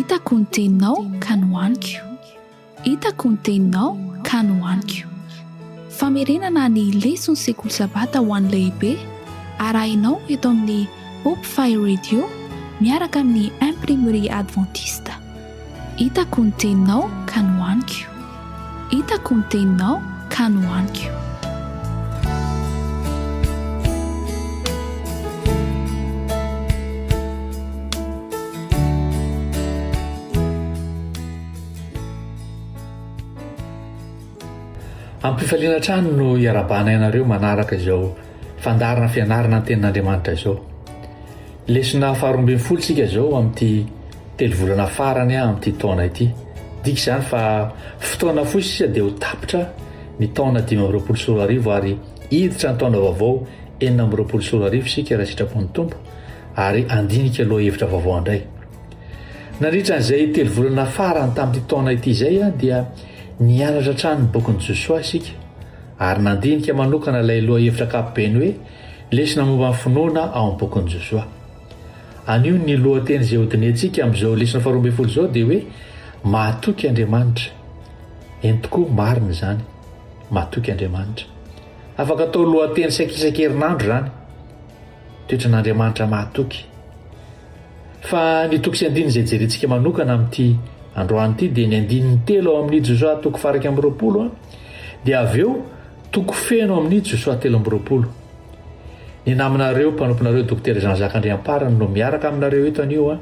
Hitako ny teninao ka nohaniko. Hitako ny teninao ka nohaniko. Famerenana ny leson'ny sekoly sabata ho an'ny lehibe, arahinao eto amin'ny Hope Fire Radio miaraka amin'ny Imprimerie Adventiste. Hitako ny teninao ka nohaniko. Hitako ny teninao ka nohaniko. Am-pifaliana hatrany no iarabahanay anareo manaraka izao fandaharana fianarana ny tenin'Andriamanitra izao. Lesona faha-12 isika izao amin'ity telo volana farany amin'ity taona ity. Dika izany fa fotoana fohy sisa dia ho tapitra ny taona 2025 ary hiditra ny taona vaovao 2026 isika raha sitrapon'ny Tompo ary handinika lohahevitra vaovao indray. Nandritra an'izay telo volana farany tamin'ity taona ity izay dia nianatra hatrany ny bokin'i Josoa isika ary nandinika manokana ilay lohahevitra ankapobeny hoe lesona momba ny finoana ao amin'ny bokin'i Josoa. Anio ny lohateny izay hodinihantsika amin'izao lesona faharoa ambin'ny folo izao dia hoe Mahatoky Andriamanitra. Eny tokoa, marina izany. Mahatoky Andriamanitra. Afaka atao lohateny saika isan-kerinandro izany. Toetran'Andriamanitra mahatoky. Fa ny toko sy andininy izay jerentsika manokana amin'ity androany ity dia ny andininy telo ao amin'ny Josoa toko faha 21 dia avy eo toko feno amin'ny Josoa 23. Ny namanareo mpanomponareo Dokotera Jean Jacques Andriamparany no miaraka aminareo eto anio a,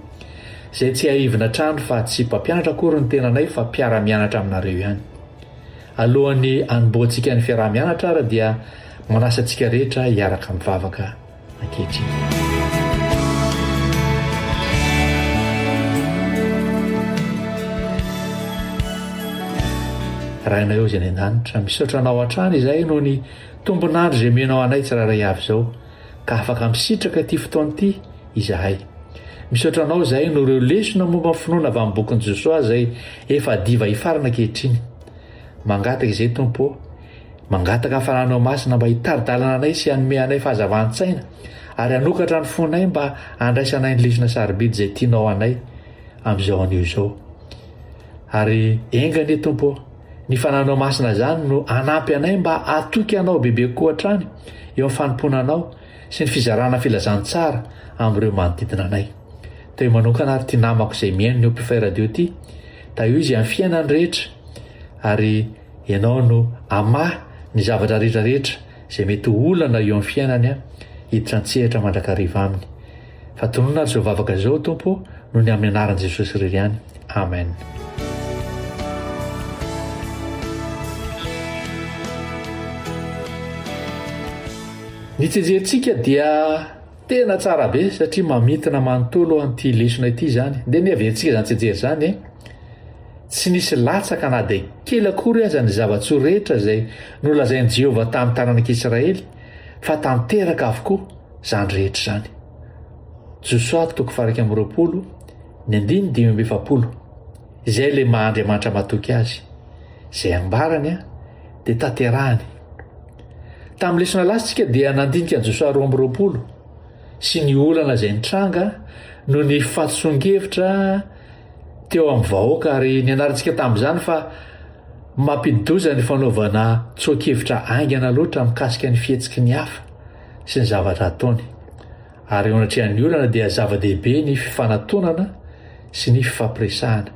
izay tsiahivina hatrany fa tsy mpampianatra akory ny tenanay fa mpiara-mianatra aminareo ihany. Alohan'ny hanombohantsika ny fiaraha-mianatra ara dia manasa antsika rehetra hiaraka mivavaka ankehitriny. Rainay ao izay any an-danitra, misaotra anao hatrany izahay noho ny tombon'andro izay omenao anay tsirairay avy izao, ka afaka misitraka ity fotoana ity izahay. Misaotra anao izahay noho ireo lesona momba ny finoana avy amin'ny bokin'i Josoa izay efa hadiva hifarana ankehitriny. Mangataka izay Tompo ô, Mangataka ny Fanahinao Masina mba hitari-dalana anay sy hanome anay fahazavan-tsaina ary hanokatra ny fonay mba handraisanay ny lesona sarobidy izay tianao anay amin'izao anio izao. Ary enga anie Tompo ô, ny Fanahinao Masina izany no hanampy anay mba hatoky Anao bebe kokoa hatrany eo amin'ny fanompoana Anao sy ny fizarana filazantsara amin'ireo manodidina anay. Tahio manokana ary ity namako izay mihaino ny Opify Radio ity, tahio izy amin'ny fiainany rehetra ary Ianao no hamaha ny zavatra rehetra rehetra izay mety ho olana eo amin'ny fiainany hiditra an-tsehatra mandrakariva aminy. Fa tononina ary izao vavaka izao, Tompo ô, noho ny amin'ny anaran'i Jesosy irery ihany. Amen. Ny tsianjerintsika dia tena tsara be satria mamintina manontolo an'ity lesona ity izany. Ndeha anie averintsika izany tsianjery izany e. Tsy nisy latsaka na dia kely akory aza ny zava-tsoa rehetra izay nolazain'i Jehovah tamin'ny taranak'Israely, fa tanteraka avokoa izany rehetra izany. Josoa toko faha-21, ny andininy 45. Izay ilay maha Andriamanitra matoky azy. Izay ambarany dia tanterahiny. Tamin'ny lesona lasa isika dia nandinika an'i Josoa 22 sy ny olana izay nitranga noho ny fahadisoan-kevitra teo amin'ny vahoaka ary nianarantsika tamin'izany fa mampidi-doza ny fanaovana tsoa-kevitra haingana loatra mikasika ny fihetsiky ny hafa sy ny zavatra ataony. Ary eo anatrehan'ny olana dia zava-dehibe ny fifanatonana sy ny fifampiresahana.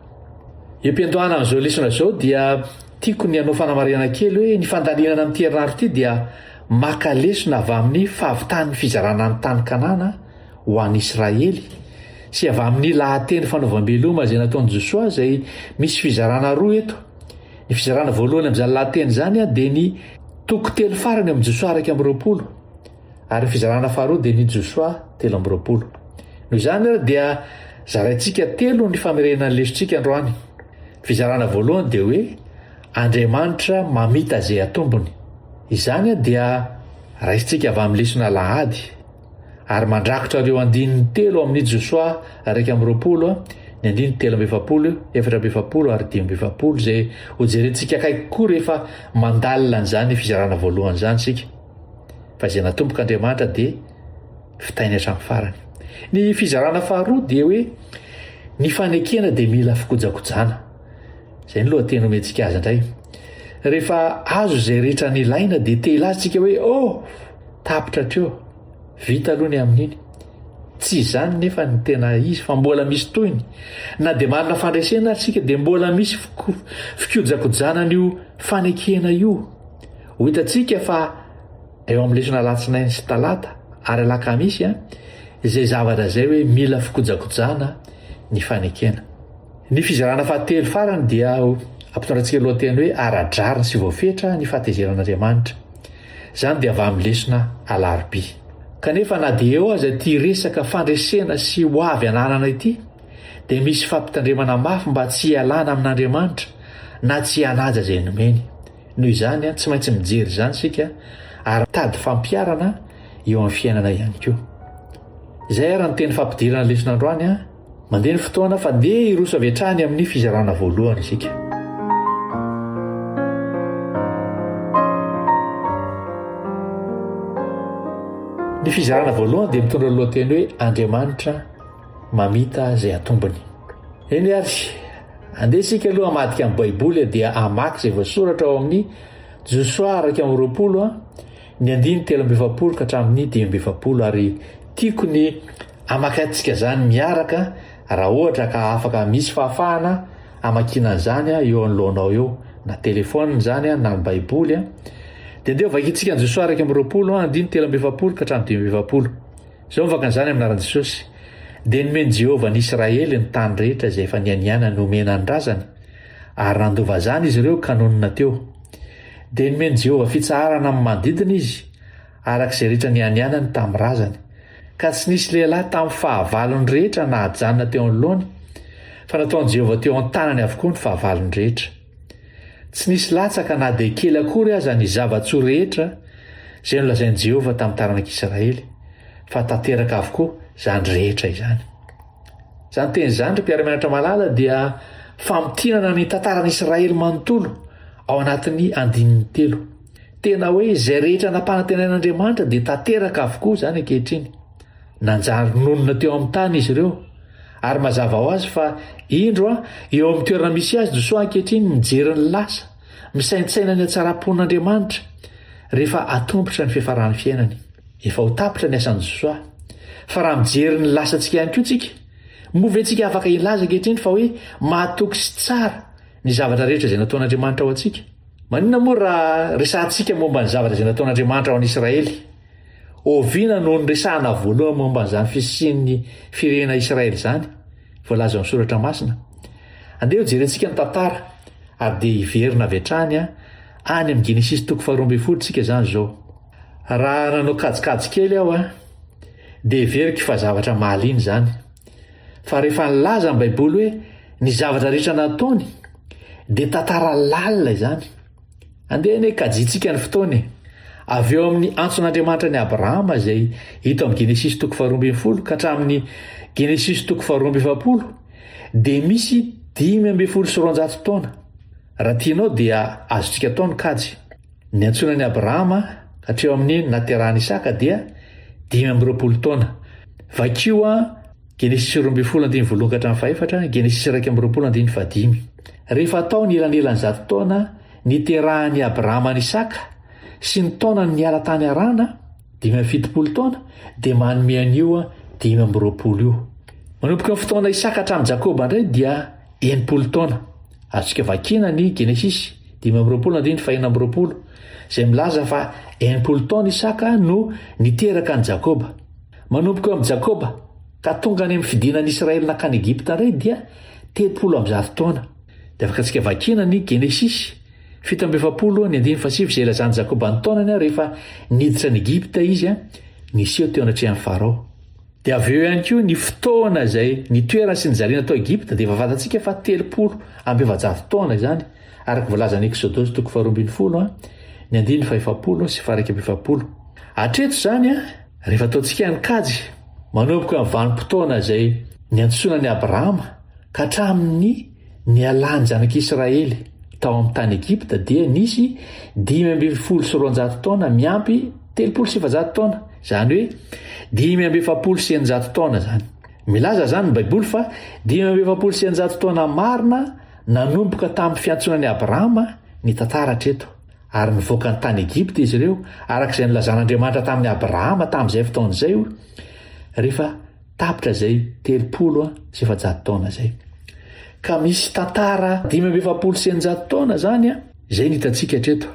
Eo am-piandohana an'izao lesona izao dia tiako ny hanao fanamarihana kely hoe ny fandalinana amin'ity herinandro ity dia maka lesona avy amin'ny fahavitan'ny fizarana ny tany Kanana ho an'i Israely, sy avy amin'ny lahateny fanaovam-beloma izay nataon'i Josoa izay misy fizarana roa eto. Ny fizarana voalohany amin'izany lahateny izany dia ny toko telo farany amin'ny Josoa 21, ary ny fizarana faharoa dia ny Josoa 23. Noho izany ary dia zaraintsika telo ny famerenana ny lesontsika androany. Fizarana voalohany dia hoe Andriamanitra mamita izay atombony. Izany dia raisintsika avy amin'ny lesona alahady ary mandrakotra ireo andininy telo amin'ny Josoa 21, ny andininy 43, 44 ary 45 izay hojerentsika akaiky kokoa rehefa mandalina an'izany fizarana voalohany izany isika. Fa izay natomboka Andriamanitra dia vitainy hatramin'ny farany. Ny fizarana faharoa dia hoe Ny fanekena dia mila fikojakojana. Izay ny lohateny omentsika azy indray. Rehefa azo izay rehetra nilaina dia te hilaza isika hoe oh, tapitra hatreo, vita aloha ny amin'iny. Tsy izany nefa ny tena izy fa mbola misy tohiny. Na dia manana fandresena ary isika dia mbola misy fikojakojana an'io fanekena io. Ho hitantsika fa eo amin'ny lesona alatsinainy sy talata ary alakamisy izay zavatra izay hoe mila fikojakojana ny fanekena. Ny fizarana fahatelo farany dia ampitondrantsika lohateny hoe ara-drariny sy voafetra ny fahatezeran'Andriamanitra. Izany dia avy amin'ny lesona alarobia. Kanefa na dia eo aza ity resaka fandresena sy ho avy ananana ity dia misy fampitandremana mafy mba tsy hialana amin'Andriamanitra na tsy hanaja izay nomeny. Noho izany, tsy maintsy mijery izany isika ary mitady fampiharana eo amin'ny fiainana ihany koa. Izay ary ny teny fampidirana ny lesona androany. Mandeha ny fotoana fa ndeha hiroso avy hatrany amin'ny fizarana voalohany isika. Ny fizarana voalohany dia mitondra ny lohateny hoe Andriamanitra mamita izay atombony. Eny ary, andeha isika aloha hamadika ny Baiboly dia hamaky izay voasoratra ao amin'ny Josoa 21 ny andininy 43 ka hatramin'ny 45 ary tiako ny Hamakiantsika izany miaraka raha ohatra ka afaka misy fahafahana hamakiana an'izany eo anoloanao eo, na telephone izany na ny baiboly. Dia ndeha hovakintsika ny Josoa 21 andininy 43 ka hatramin'ny 45. Izao mivaka an'izany amin'ny anaran'i Jesosy. Dia nomen'i Jehovah ny Israely ny tany rehetra izay efa nianianany homena ny razany, ary nandova izany izy ireo ka nonina teo. Dia nomen'i Jehovah fitsaharana amin'ny manodidina izy, araka izay rehetra nianianany tamin'ny razany. Ka tsy nisy lehilahy tamin'ny fahavalony rehetra nahajanona teo anoloany, fa nataon'i Jehovah teo an-tanany avokoa ny fahavalony rehetra. Tsy nisy latsaka na dia kely akory aza ny zava-tsoa rehetra izay nolazain'i Jehovah tamin'ny taranak'Israely, fa tanteraka avokoa izany rehetra izany. Izany teny izany, ry mpiara-mianatra malala, dia famintinana ny tantaran'Israely manontolo ao anatin'ny andininy telo. Tena hoe izay rehetra nampanantenain'Andriamanitra dia tanteraka avokoa izany ankehitriny. Nanjary nonina teo amin'ny tany izy ireo. Ary mazava ho azy fa indro a, eo amin'ny toerana misy azy Josoa ankehitriny mijery ny lasa, misaintsaina ny hatsaram-pon'Andriamanitra rehefa atombotra ny fiafaran'ny fiainany. Efa ho tapitra ny asan'i Josoa. Fa raha mijery ny lasantsika ihany koa tsika, moa ve tsika afaka hilaza ankehitriny fa hoe mahatoky sy tsara ny zavatra rehetra izay nataon'Andriamanitra ho antsika? Maninona moa raha resahantsika momba ny zavatra izay nataon'Andriamanitra ho an'i Israely? Oviana no niresahana voalohany momba an'izany fisian'ny firenena Israely izany, voalaza ao amin'ny Soratra Masina? Andeha hojerentsika ny tantara, ary dia hiverina avy hatrany any amin'ny Genesisy toko faharoa ambin'ny folo isika izany izao. Raha nanao kajikajy kely aho, dia heveriko fa zavatra mahaliana izany. Fa rehefa nilaza ny Baiboly hoe ny zavatra rehetra nataony dia tantara lalina izany. Andeha anie kajintsika ny fotoana e. Avy eo amin'ny antson'Andriamanitra an'i Abrahama izay hita ao amin'ny Genesisy toko faharoa ambin'ny folo ka hatramin'ny Genesisy toko faharoa amby efapolo dia misy 215 taona. Raha tianao dia azontsika atao ny kajy. Ny antsoina an'i Abrahama hatreo amin'ny naterahan'i Isaka dia 25 taona. Vakio a Genesisy 12 andininy voalohany ka hatramin'ny fahefatra, Genesisy 21 andininy fahadimy. Rehefa atao ny elanelan'ny zato taona niterahan'i Abrahama an'i Isaka sy ny taonany niala tany Harana, 75 taona, dia manome an'io 25 io. Manomboka ny fotoana Isaka hatramin'i Jakoba indray dia 60 taona. Azontsika vakiana ny Genesisy 25 andininy fahenina amby roapolo, izay milaza fa 60 taona Isaka no niteraka an'i Jakoba. Manomboka eo amin'i Jakoba ka tonga any amin'ny fidinan'i Israely nankany Egypta indray dia 130 taona. Dia afaka antsika vakiana ny Genesisy 47 ny andininy fahasivy izay ilazan'i Jakoba ny taonany rehefa niditra an'i Egypta izy niseho teo anatrehan'i Farao. Dia avy eo ihany koa ny fotoana izay nitoerany sy nijaliana tao Egypta dia efa fantatsika fa 430 taona izany, araka voalazan'ny Eksodosy toko faharoa ambin'ny folo ny andininy fahefapolo sy faha iraika amby efapolo. Hatreto izany, rehefa ataontsika ny kajy, manomboka amin'ny vanim-potoana izay niantsoana an'i Abrahama ka hatramin'ny nialan'ny zanak'Israely tao amin'ny tany Egypta dia nisy 215 taona miampy 430 taona, izany hoe 645 taona izany. Milaza izany ny Baiboly fa 645 taona marina nanomboka tamin'ny fiantsoana an'i Abrahama ny tantara hatreto, ary nivoaka ny tany Egypta izy ireo, araka izay nilazan'Andriamanitra tamin'i Abrahama tamin'izay fotoana izay, rehefa tapitra izay 430 taona izay. Ka misy tantara 645 taona izany izay no hitantsika hatreto.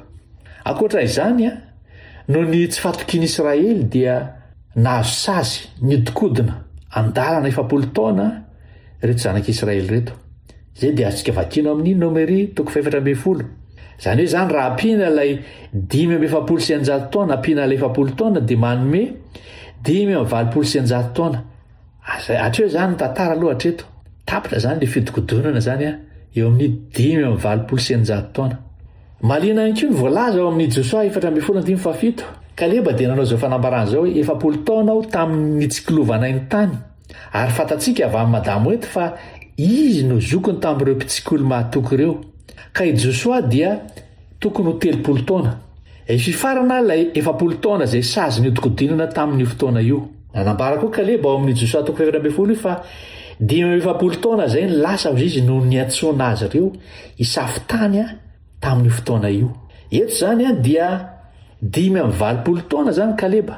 Ankoatra izany, noho ny tsy fahatokian'Israely dia nahazo sazy nihodinkodina an-dalana 40 taona ireto zanak'Israely ireto. Izay dia azontsika vakiana ao amin'ny Nomery toko faha-14. Izany hoe izany raha ampiana ilay 645 taona ampiana ilay 40 taona dia manome 685 taona. Hatreo izany ny tantara aloha hatreto. Tapitra izany ilay fihodinkodinana izany eo amin'ny 685 taona. Mahaliana ihany koa ny voalaza ao amin'ny Josoa 14 andininy fahafito. Kaleba dia nanao izao fanambarana izao hoe 40 taona aho tamin'ny nitsikilovanay ny tany. Ary fantatsika avy amin'i Madamo eto fa izy no zokiny tamin'ireo mpitsikilo mahatoky ireo. Ka i Josoa dia tokony ho 30 taona. Efifarana ilay 40 taona izay sazy nihodinkodinana tamin'io fotoana io. Nanambara koa Kaleba ao amin'ny Josoa toko faha-14 io fa 45 taona izay ny lasa hozy izy no niantsoana azy ireo hisafo tany tamin'io fotoana io. Eto izany dia 85 taona izany Kaleba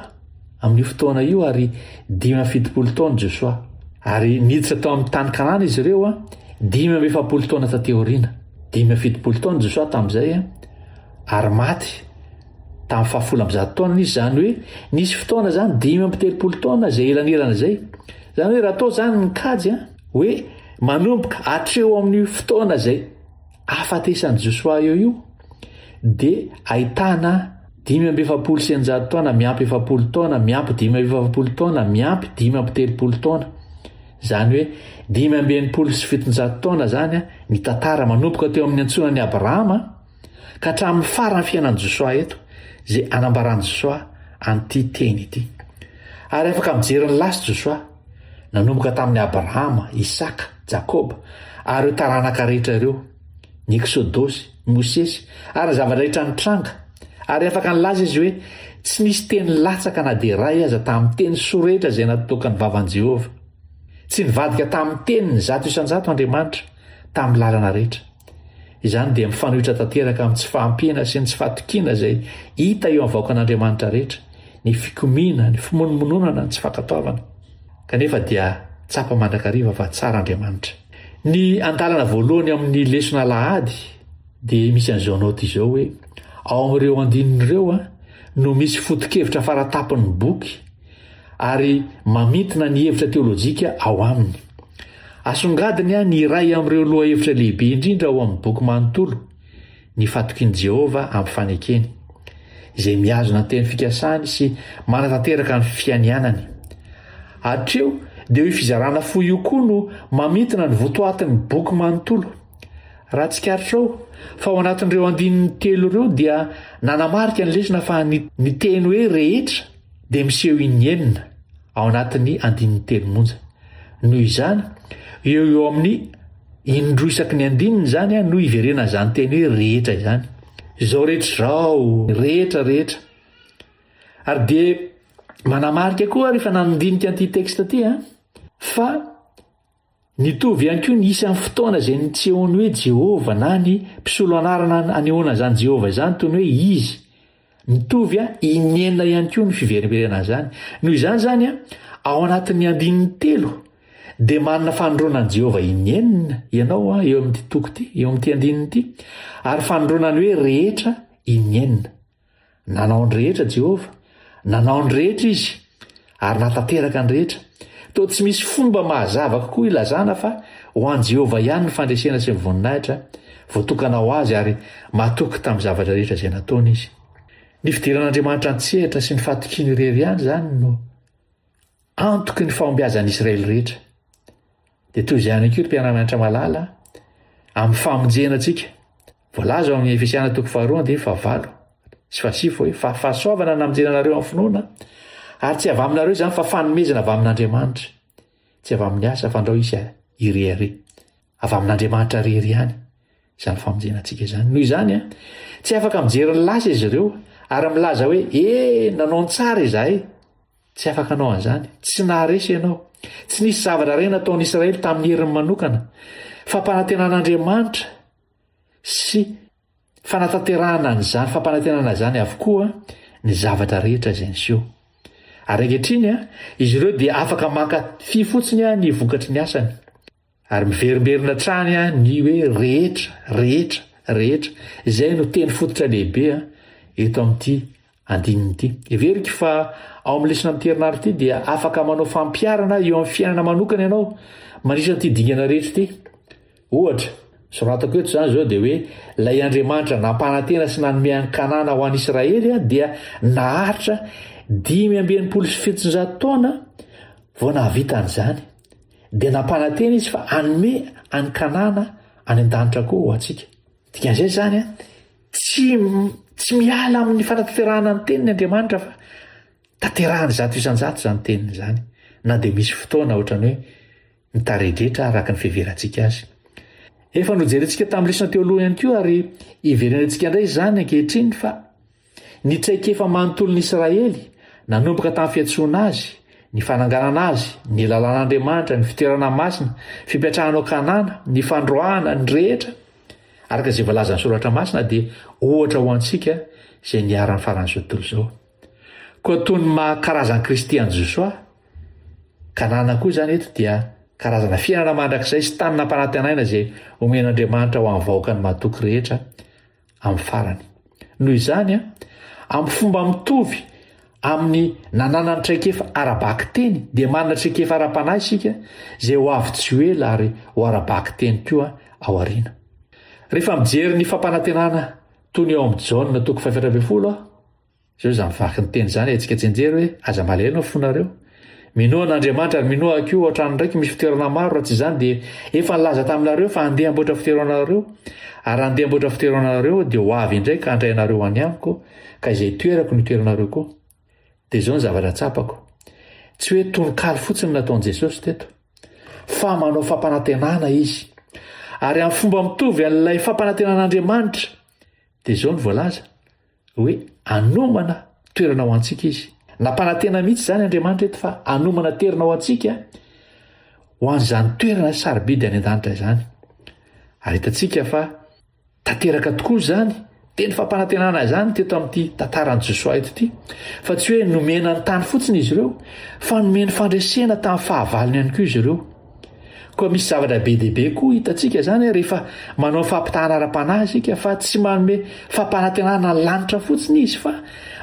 amin'io fotoana io ary 75 taona Josoa. Ary niditra tao amin'ny tany Kanana izy ireo 45 taona taty aoriana. 75 taona Josoa tamin'izay ary maty tamin'ny fahafolo amby taona izy, izany hoe nisy fotoana izany 35 taona izay elanelana izay. Izany hoe raha atao izany ny kajy a, hoe manomboka hatreo amin'io fotoana izay ahafatesan'i Josoa eo io, dia ahitana 645 taona miampy 40 taona miampy 45 taona miampy 35 taona. Izany hoe 765 taona izany ny tantara manomboka teo amin'ny antsoina an'i Abrahama ka hatramin'ny faran'ny fiainan'i Josoa eto, izay anambaran'i Josoa an'ity teny ity. Ary afaka mijery ny lasa Josoa, nanomboka tamin'i Abrahama, Isaka, Jakoba, ary ireo taranaka rehetra ireo, ny Eksodosy, Mosesy, ary ny zavatra rehetra nitranga. Ary afaka nilaza izy hoe, Tsy nisy teny latsaka na dia iray aza tamin'ny teny soa rehetra izay natokan'ny vavan'i Jehovah. Tsy nivadika tamin'ny teniny 100% Andriamanitra, tamin'ny lalana rehetra. Izany dia mifanohitra tanteraka amin'ny tsy fahampiana sy ny tsy fahatokiana izay hita eo amin'ny vahoakan'Andriamanitra rehetra, ny fikomiana, ny fimonomononana, ny tsy fankatoavana. Kanefa dia tsapa mandrakariva fa tsara Andriamanitra. Ny andalana voalohany ao amin'ny lesona alahady dia misy an'izao naoty izao hoe, Ao amin'ireo andininy ireo no misy foto-kevitra fara-tampon'ny boky ary mamintina ny hevitra teolojika ao aminy. Asongadiny ny iray amin'ireo lohahevitra lehibe indrindra ao amin'ny boky manontolo, ny fatokian'i Jehovah amin'ny fanekeny, izay mihazona ny teny fikasany sy manatanteraka ny fianianany. Hatreo dia io fizarana fohy io koa no mamintina ny votoatin'ny boky manontolo. Raha tsikaritrao fa ao anatin'ireo andininy telo ireo dia nanamarika ny lesona fa ny ny teny hoe rehetra dia miseho inenina ao anatin'ny andininy telo monja. Noho izany, eo eo amin'ny indroa isaky ny andininy izany no iverenan'izany teny hoe rehetra izany. Izao rehetra izao, rehetra rehetra. Ary dia manamarika koa rehefa nandinika an'ity texte ity fa Nitovy ihany koa ny isan'ny fotoana izay nisehoan'ny hoe Jehovah na ny mpisolo anarana anehoana an'izany Jehovah izany toy ny hoe Izy. Mitovy inenina ihany koa ny fiverimberenana izany. Noho izany izany, ao anatin'ny andininy telo dia manana fanondroana an'i Jehovah inenina ianao eo amin'ity toko ity, eo amin'ity andininy ity, ary fanondroana ny hoe rehetra inenina. Nanao ny rehetra Jehovah. Nanao ny rehetra izy, ary nahatanteraka ny rehetra. Toa tsy misy fomba mahazava kokoa ilazana fa ho an'i Jehovah ihany ny fandresena sy ny voninahitra, voatokana ho azy ary matoky tamin'ny zavatra rehetra izay nataony izy. Ny fidiran'Andriamanitra an-tsehatra sy ny fahatokiany irery ihany izany no antoky ny fahombiazan'ny Israely rehetra. Dia toy izay ihany koa ry mpiara-mianatra malala, amin'ny famonjena antsika. Voalaza ao amin'ny Efesiana toko faharoa andininy fahavalo sy fahasivy hoe fa fahasoavana namonjena anareo amin'ny finoana ary tsy avy aminareo izany fa fanomezana avy amin'Andriamanitra. Tsy avy amin'ny asa fandrao hisy irehareha. Avy amin'Andriamanitra irery ihany izany famonjena antsika izany. Noho izany, tsy afaka mijery ny lasa izy ireo ary milaza hoe e nanao ny tsara izahay. Tsy afaka hanao an'izany. Tsy naharesy ianao. Tsy nisy zavatra iray nataon'i Israely tamin'ny heriny manokana. Fampanantenan'Andriamanitra sy fanatanterahana an'izany fampanantenana izany avokoa ny zavatra rehetra izay niseho. Ary ankehitriny, izy ireo dia afaka maka fy fotsiny ny vokatry ny asany. Ary miverimberina hatrany ny hoe rehetra, rehetra, rehetra. Izay no teny fototra lehibe eto amin'ity andininy ity. Heveriko fa ao amin'ny lesona amin'ity herinandro ity dia afaka manao fampiharana eo amin'ny fiainana manokana ianao mandritra ity dingana rehetra ity. Ohatra, soratako eto izany izao dia hoe ilay Andriamanitra nampanantena sy nanome an'i Kanana ho an'i Israely dia naharitra 765 taona vao nahavita an'izany. Dia nampanantena izy fa hanome an'i Kanana any an-danitra koa ho antsika. Dikan'izay izany an, tsy tsy miala amin'ny fanatanterahana ny teniny Andriamanitra fa tanterahany 100% izany teniny izany, na dia misy fotoana ohatran'ny hoe mitaredretra araka ny fiheverantsika azy. Efa nojerentsika tamin'ny lesona teo aloha ihany koa ary hiverenantsika indray izany ankehitriny fa Ny traikefa manontolon'i Israely, nanomboka tamin'ny fiantsoana azy, ny fananganana azy, ny lalàn'Andriamanitra, ny fitoerana masina, fipetrahana ao Kanana, ny fandroahana, ny rehetra, araka izay voalazan'ny Soratra Masina, dia ohatra ho antsika izay niharan'ny faran'izao tontolo izao. Koa toy ny maha karazan'i Kristy an'i Josoa, Kanana koa izany eto dia karazana fiainana mandrakizay sy tany nampanantenaina izay omen'Andriamanitra ho an'ny vahoakany mahatoky rehetra amin'ny farany. Noho izany, amin'ny fomba mitovy amin'ny nananany traikefa ara-bakiteny, dia manana traikefa ara-panahy isika izay ho avy tsy ho ela ary ho ara-bakiteny koa ao aoriana. Rehefa mijery ny fampanantenana toy ny ao amin'ny Jaona toko faha-14 aho, Zao izany vaky ny teny izany hetsika tsianjery hoe aza malahelo ny fonareo. Minoa an'Andriamanitra ary minoa ahy koa ao an-tranon-draiko misy fitoerana maro raha tsy izany dia efa nilaza taminareo fa handeha hamboatra fitoerana anareo ary raha handeha hamboatra fitoerana anareo dia ho avy indray ka handray anareo any amiko ka izay itoerako no itoeranareo koa. Dia izao ny zavatra tsapako. Tsy hoe tononkalo fotsiny no nataon'i Jesosy teto fa manao fampanantenana izy. Ary amin'ny fomba mitovy an'ilay fampanantenan'Andriamanitra dia izao no voalaza hoe hanomana toerana ho antsika izy. Nampanantena mihitsy izany Andriamanitra eto fa hanomana toerana ho antsika ho an'izany toerana sarobidy any an-danitra izany. Ary hitantsika fa tanteraka tokoa izany teny fampanantenana izany teto amin'ity tantaran'i Josoa eto ity. Fa tsy hoe nomena ny tany fotsiny izy ireo, fa nomeny fandresena tamin'ny fahavalony ihany koa izy ireo. Koa misy zavatra be dia be koa hitantsika izany rehefa manao fampitahana ara-panahy isika fa tsy manome fampanantenana ny lanitra fotsiny izy fa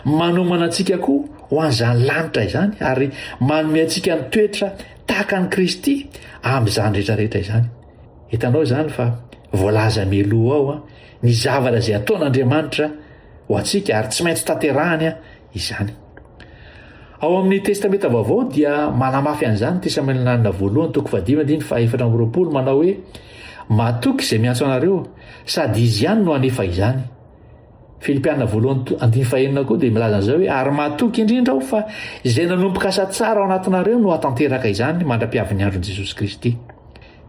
manomana antsika koa ho an'izany lanitra izany ary manome antsika ny toetra tahaka an'i Kristy amin'izany rehetra rehetra izany. Hitanao izany fa voalaza mialoha ao ny zavatra izay ataon'Andriamanitra ho antsika ary tsy maintsy tanterahany izany. Ao amin'ny Testamenta Vaovao dia manamafy an'izany ny Tesamenlanina voalohany toko fahadimy andininy faha-24 manao hoe matoky izay miantso anareo sady izy ihany no hanefa izany. Filipiana voalohany andininy fahenina koa dia milaza an'izao hoe ary matoky indrindra aho fa izay nanomboka asa tsara ao anatinareo no hatanteraka izany mandra-piavin'ny andron'i Jesosy Kristy.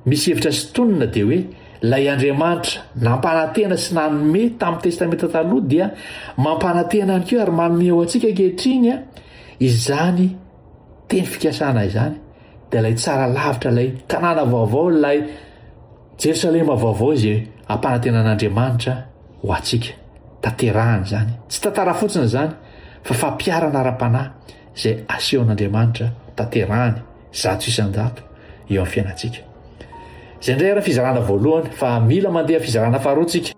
Misy hevitra sintonina dia hoe ilay Andriamanitra nampanantena sy nanome tamin'ny Testamenta Taloha dia mampanantena ihany koa ary manome ho antsika ankehitriny izany teny fikasana izany dia ilay tsara lavitra ilay tanàna vaovao ilay Jerosalema vaovao izay ampanantenan'Andriamanitra ho antsika. Tanterahana izany. Tsy tantara fotsiny izany fa fampiharana ara-panahy izay asehon'Andriamanitra tanterahany 100% eo amin'ny fiainantsika. Izay indray ary fizarana voalohany fa mila mandeha fizarana faharoa tsika.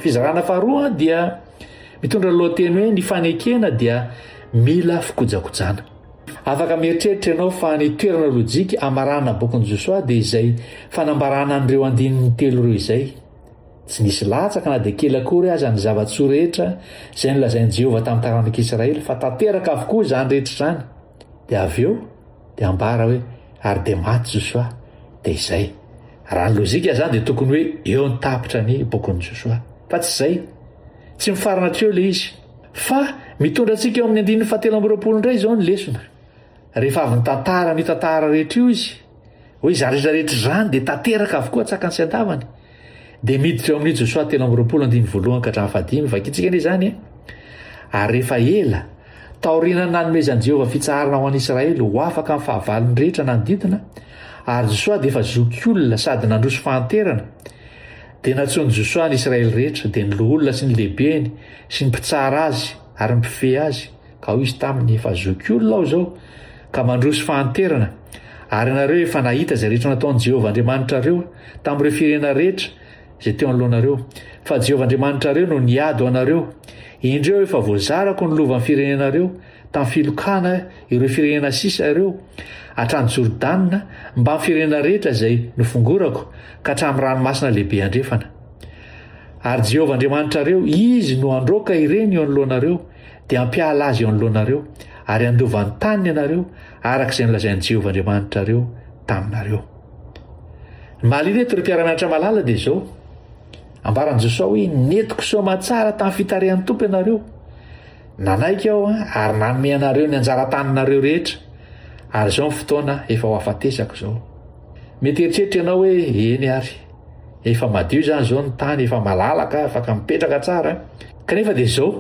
Fizarana faharoa dia mitondra ny lohateny hoe ny fanekena dia mila fikojakojana. Afaka mieritreritra ianao fa ny toerana lojika amarana bokin'i Josoa dia izay fanambarana an'ireo andininy telo ireo izay. Tsy nisy latsaka na dia kely akory aza ny zava-tsoa rehetra izay nolazain'i Jehovah tamin'ny taranak'Israely, fa tanteraka avokoa izany rehetra izany. Dia avy eo, dia ambara hoe, Ary dia maty Josoa. Dia izay. Raha ny lojika izany dia tokony hoe eo ny tapitra ny bokin'i Josoa. Fa tsy izay. Tsy mifarana hatreo ilay izy. Fa mitondra antsika eo amin'ny andininy fahatelo amby 20 indray izao ny lesona. Rehefa avy nitantara an'io tantara rehetra io izy, hoe izany rehetra rehetra izany dia tanteraka avokoa an-tsakany sy an-davany. Dia miditra eo amin'ny Josoa 23 andininy voalohany ka hatramin'ny fahadimy, vakintsika anie izany e. Ary rehefa ela, taorian'ny nanomezan'i Jehovah fitsaharana ho an'i Israely ho afaka amin'ny fahavalony rehetra nanodidina, ary Josoa dia efa zokiolona sady nandroso fahanterana, dia nantsoin'i Josoa ny Israely rehetra, dia ny loholona sy ny lehibeny sy ny mpitsara azy ary ny mpifehy azy, ka hoy izy taminy, Efa zokiolona aho izao, ka mandroso fahanterana, ary ianareo efa nahita izay rehetra nataon'i Jehovah Andriamanitrareo tamin'ireo firenena rehetra izay teo anoloanareo, fa Jehovah Andriamanitrareo no niady ho anareo. Indreo, efa voazarako ny lovan'ny firenenareo tamin'ny filokana ireo firenena sisa ireo, hatrany Jordana, mbamin'ny firenena rehetra izay nofongorako, ka hatramin'ny ranomasina lehibe andrefana. Ary Jehovah Andriamanitrareo, Izy no handroaka ireny eo anoloanareo, dia hampiala azy eo anoloanareo, ary handova ny taniny ianareo, araka izay nolazain'i Jehovah Andriamanitrareo taminareo. Ny mahaliana eto ry mpiara-mianatra malala dia izao, ambaran'i Josoa hoe nentiko soa aman-tsara tamin'ny fitarihan'ny Tompo ianareo. Nanaiky aho ary nanome anareo ny anjara taninareo rehetra, ary izao ny fotoana efa ho afatesako izao. Mety hieritreritra ianao hoe eny ary, efa madio izany izao ny tany, efa malalaka, afaka mipetraka tsara. Kanefa dia izao,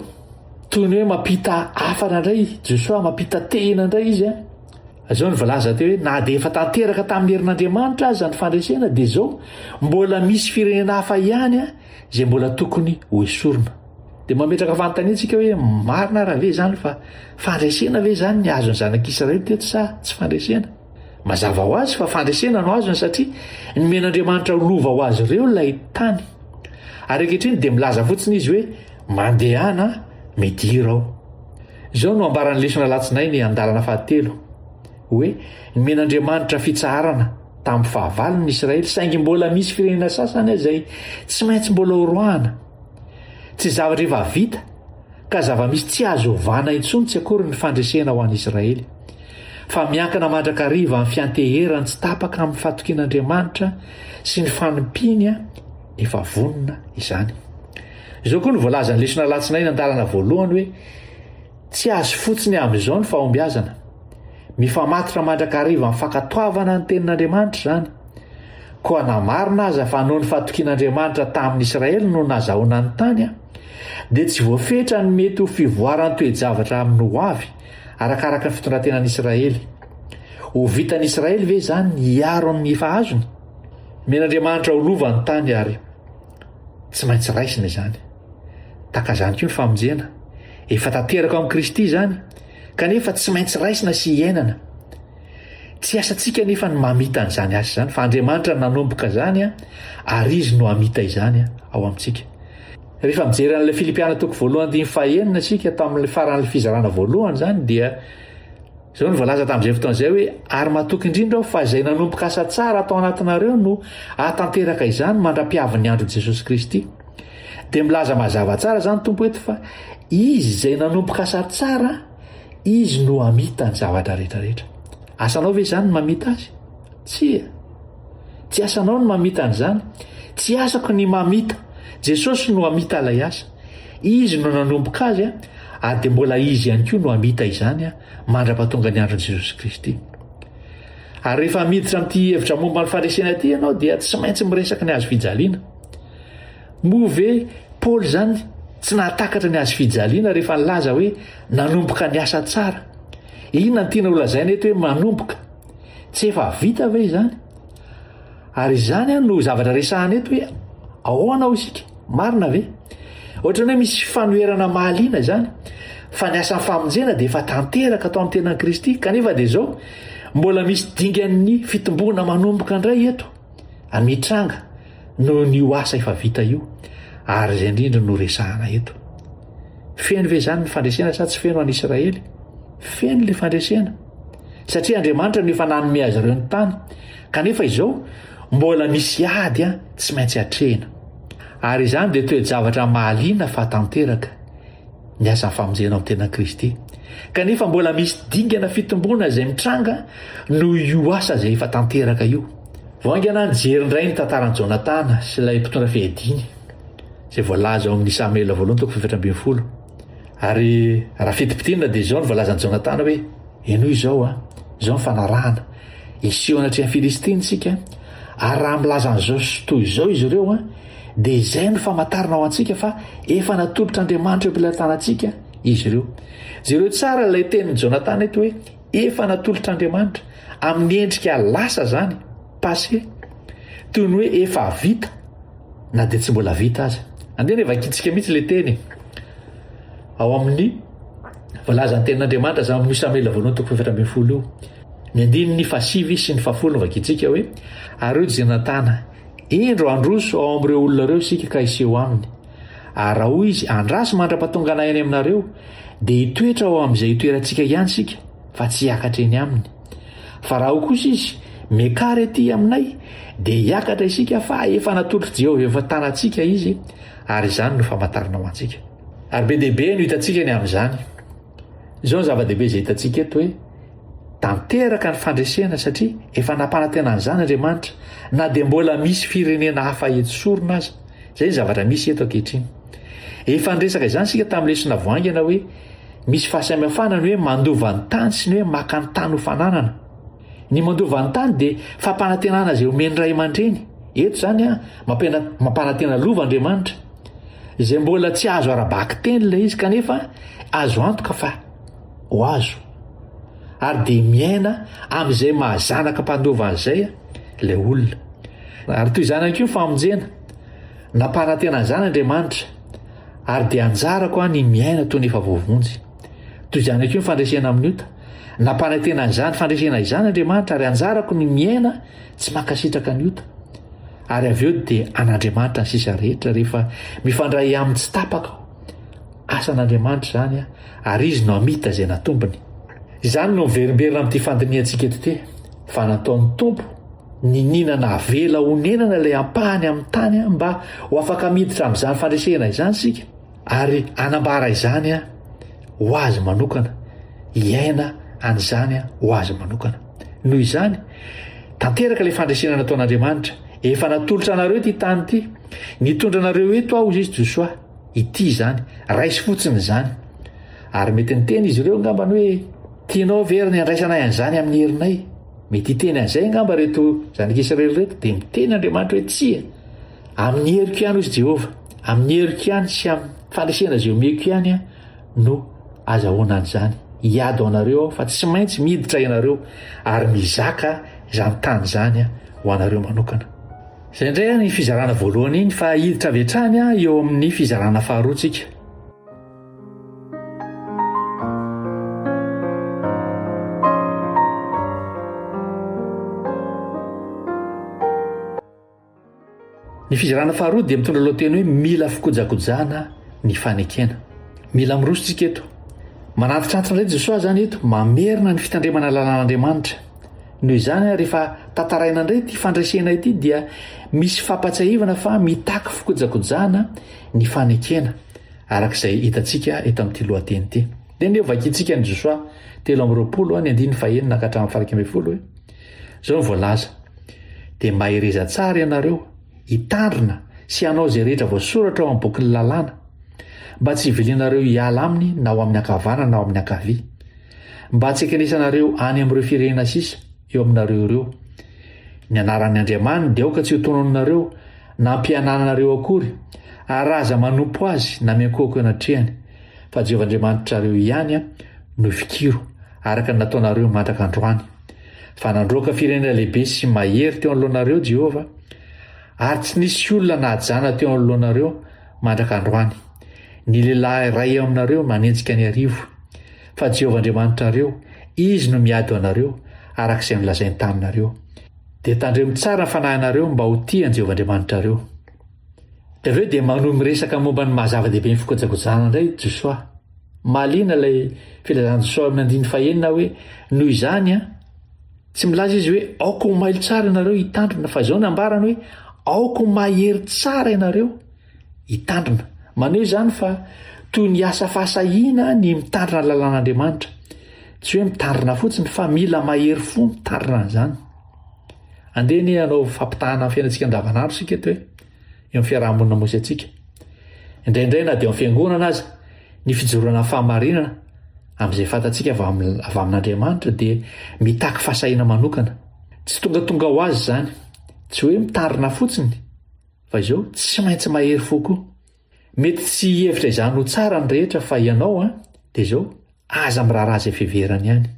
toy ny hoe mampita hafatra indray Josoa, mampita tehina indray izy. Izao no voalaza teo hoe na dia efa tanteraka tamin'ny herin'Andriamanitra aza ny fandresena dia izao mbola misy firenena hafa ihany izay mbola tokony ho esorina. Dia mametraka fanontaniana isika hoe marina ara ve izany fa fandresena ve izany ny azon'ny zanak'Israely teto sa tsy fandresena? Mazava ho azy fa fandresena no azony satria nomen'Andriamanitra ho lova ho azy ireo ilay tany. Ary ankehitriny dia milaza fotsiny izy hoe mandehana midira ao. Izao no ambaran'ny lesona alatsinainy andalana fahatelo, hoe nomen'Andriamanitra fitsaharana tamin'ny fahavalony ny Israely, saingy mbola misy firenena sasany izay tsy maintsy mbola horoahana. Tsy zavatra efa vita ka zava-misy tsy azo ovana intsony tsy akory ny fandresena ho an'i Israely, fa miankina mandrakariva amin'ny fianteherany tsy tapaka amin'ny fatokian'Andriamanitra sy ny fanompiany efa vonona izany. Izao koa no voalazan'ny lesona alatsinainy andalana voalohany hoe tsy azo fotsiny amin'izao ny fahombiazana. Mifamatotra mandrakariva amin'ny fankatoavana ny tenin'Andriamanitra izany. Koa na marina aza fa noho ny fatokian'Andriamanitra tamin'ny Israely no nazahoana ny tany, dia tsy voafetra ny mety ho fivoaran'ny toe-javatra amin'ny ho avy, arakaraka ny fitondrantenan'ny Israely. Ho vitan'ny Israely ve izany ny hiaro ny efa azony? Omen'Andriamanitra ho lova ny tany ary Tsy maintsy raisina izany. Tahaka izany koa ny famonjena. Efa tanteraka ao amin'i Kristy izany, kanefa tsy maintsy raisina sy iainana. Tsy asantsika anefa ny mamita an'izany asa izany, fa Andriamanitra no nanomboka izany ary Izy no hamita izany ao amintsika. Rehefa mijery an'ilay Filipiana toko voalohany andininy fahenina isika tamin'ny faran'ilay fizarana voalohany izany dia Izao no voalaza tamin'izay fotoana izay hoe, Ary matoky indrindra aho fa izay nanomboka asa tsara tao anatinareo no hahatanteraka izany mandra-piavin'ny andron'i Jesosy Kristy. Dia milaza mazava tsara izany Tompo eto fa Izy izay nanomboka asa tsara, Izy no hamita ny zavatra rehetra rehetra. Asanao ve izany ny mamita azy? Tsia. Tsy asanao ny mamita an'izany. Tsy asako ny mamita. Jesosy no hamita ilay asa. Izy no nanomboka azy ary dia mbola Izy ihany koa no hamita izany mandra-pahatonga ny andron'i Jesosy Kristy. Ary rehefa miditra amin'ity hevitra momba ny fandresena ity ianao dia tsy maintsy miresaka ny hazo fijaliana. Moa ve Paoly izany tsy nahatakatra ny hazo fijaliana rehefa nilaza hoe nanomboka ny asa tsara? Inona no tiana holazaina eto hoe manomboka? Tsy efa vita ve izany? Ary izany no zavatra resahana eto hoe ahoana hoy isika? Marina ve? Ohatran'ny hoe misy fanoherana mahaliana izany fa ny asan'ny famonjena dia efa tanteraka tao amin'ny tenan'i Kristy kanefa dia izao mbola misy dingan'ny fitomboana manomboka indray eto ary mitranga noho ny io asa efa vita io ary izay indrindra no resahana eto. Feno ve izany ny fandresena sa tsy feno any Israely? Feno ilay fandresena. Satria Andriamanitra no efa nanome azy ireo ny tany. Kanefa izao, mbola misy ady tsy maintsy atrehina. Ary izany dia toe-javatra mahaliana fa tanteraka, ny asan'ny famonjena ao amin'ny tenan'i Kristy. Kanefa mbola misy dingana fitomboana izay mitranga noho io asa izay efa tanteraka io. Vao haingana aho nijery indray ny tantaran'i Jonatana sy ilay mpitondra fiadiany, izay voalaza ao amin'ny Samoela voalohany toko faha-14. Ary raha fintimpitinina dia izao no voalazan'i Jonatana hoe, Henoy izao an, izao ny fanarahana, hiseho anatrehan'ny Filistina isika, ary raha milaza an'izao sy toy izao izy ireo an, Dia izay no famantarana ho antsika fa efa natolotr'Andriamanitra eo am-pelatanantsika izy ireo. Jereo tsara ilay tenin'i Jonatana eto hoe efa natolotr'Andriamanitra, amin'ny endrika lasa izany, passé, toy ny hoe efa vita na dia tsy mbola vita aza. Andeha anie vakintsika mihitsy ilay teny ao amin'ny voalazan'ny tenin'Andriamanitra izany amin'ny Samoela voalohany toko faha-14 io. Ny andininy fahasivy sy ny fahafolo no vakintsika hoe ary hoy Jonatana, Indro handroso ao amin'ireo olona ireo isika ka hiseho aminy. Ary raha hoy izy, Andraso mandra-pahatonga anay any aminareo, dia hitoetra ao amin'izay itoerantsika ihany isika, fa tsy hiakatra eny aminy. Fa raha hoy kosa izy, Miakara ety aminay, dia hiakatra isika, fa efa natolotr'i Jehovah efa tanantsika izy, ary izany no famantarana ho antsika. Ary be dia be no hitantsika ny amin'izany. Izao ny zava-dehibe izay hitantsika eto hoe, Tanteraka ny fandresena satria efa nampanantena an'izany Andriamanitra na dia mbola misy firenena hafa esorina aza. Izay ny zavatra misy eto ankehitriny. Efa niresaka izany isika tamin'ny lesona vao haingana hoe misy fahasamihafana ny hoe mandova ny tany sy ny hoe maka ny tany ho fananana. Ny mandova ny tany dia fampanantenana izay omen'ny ray aman-dreny. Eto izany mampanantena lova Andriamanitra. Izay mbola tsy azo ara-bakiteny ilay izy kanefa azo antoka fa ho azo ary dia miaina amin'izay maha zanaka mpandova an'izay ilay olona. Ary toy izany ihany koa ny famonjena. Nampanantena an'izany Andriamanitra ary dia anjarako aho ny miaina toy ny efa voavonjy. Toy izany ihany koa ny fandresena amin'ny ota. Nampanantena an'izany fandresena izany Andriamanitra ary anjarako ny miaina tsy mankasitraka ny ota. Ary avy eo dia an'Andriamanitra ny sisa rehetra rehefa mifandray aminy tsy tapaka aho. Asan'Andriamanitra izany ary Izy no hamita izay natombony. Izany no miverimberina amin'ity fandinihantsika eto ity, fa nataon'ny Tompo niniana navela honenana ilay ampahany amin'ny tany mba ho afaka miditra amin'izany fandresena izany isika ary hanambara izany ho Azy manokana, hiaina an'izany ho Azy manokana. Noho izany, tanteraka ilay fandresena nataon'Andriamanitra. Efa natolotra anareo ity tany ity. Nitondra anareo eto aho, hoy izy Josoa. Ity izany, raiso fotsiny izany. Ary mety niteny izy ireo angambany hoe, Tianao ve ry ny handraisanay an'izany amin'ny herinay? Mety hiteny an'izay angamba ireto zanak'Israely ireto, dia miteny Andriamanitra hoe, Tsia, amin'ny heriko ihany, hoy Jehovah, amin'ny heriko ihany sy amin'ny fandresena izay omeko ihany no azahoana an'izany. Hiady ho anareo aho, fa tsy maintsy miditra ianareo ary mizaka izany tany izany ho anareo manokana. Izay indray ny fizarana voalohany iny fa hiditra avy hatrany eo amin'ny fizarana faharoa tsika. Ny fizarana faharoa dia mitondra lohateny hoe mila fikojakojana ny fanekena. Mila miroso tsika eto. Manantitrantitra indray Josoa izany eto, mamerina ny fitandremana lalàn'Andriamanitra. Noho izany, rehefa tantaraina indray ity fandresena ity dia misy fampatsiahivana fa mitaky fikojakojana ny fanekena, araka izay hitantsika eto amin'ity lohateny ity. Dia ndeha hovakintsika ny Josoa 23, ny andininy fahenina ka hatramin'ny faha-11 hoe, Izao no voalaza, Dia mahereza tsara ianareo hitandrina sy hanao izay rehetra voasoratra ao amin'ny bokin'ny lalàna, mba tsy hivilianareo hiala aminy na ho amin'ny ankavanana na ho amin'ny ankavia. Mba tsy hankenesanareo any amin'ireo firenena sisa eo aminareo ireo. Ny anaran'ny Andriamaniny dia aoka tsy hotononinareo na hampiananareo akory, ary aza manompo azy na miankohoka eo anatrehany, fa Jehovah Andriamanitrareo ihany no fikiro, araka ny nataonareo mandraka androany. Fa nandroaka firenena lehibe sy mahery teo anoloanareo Jehovah, ary tsy nisy olona nahajana teo anoloanareo mandraka androany. Ny lehilahy iray eo aminareo manenjika ny arivo. Fa Jehovah Andriamanitrareo, Izy no miady ho anareo, araka izay nolazainy taminareo. Dia tandremo tsara ny fanahinareo mba ho tia an'i Jehovah Andriamanitrareo. Dia avy eo dia manohy miresaka momba ny maha zava-dehibe ny fikojakojana indray Josoa. Mahaliana ilay filazan'i Josoa amin'ny andininy fahenina hoe, Noho izany, tsy milaza izy hoe aoka ho mailo tsara ianareo hitandrina, fa izao no ambarany hoe aoka ho mahery tsara ianareo hitandrina. Maneho izany fa toy ny asa fahasahiana ny mitandrina ny lalàn'Andriamanitra. Tsy hoe mitandrina fotsiny fa mila mahery fo mitandrina an'izany. Andeha anie hanao fampitahana amin'ny fiainantsika andavanandro isika eto e, eo amin'ny fiaraha-monina misy antsika. Indraindray na dia ao amin'ny fiangonana aza, ny fijoroana amin'ny fahamarinana amin'izay fantatsika avy amin'Andriamanitra dia mitaky fahasahiana manokana. Tsy tongatonga ho azy izany. Tsy hoe mitandrina fotsiny. Fa izao, tsy maintsy mahery fo koa. Mety tsy hihevitra izany ho tsara ny rehetra fa ianao an, dia izao, aza miraharaha izay fiheverany ihany,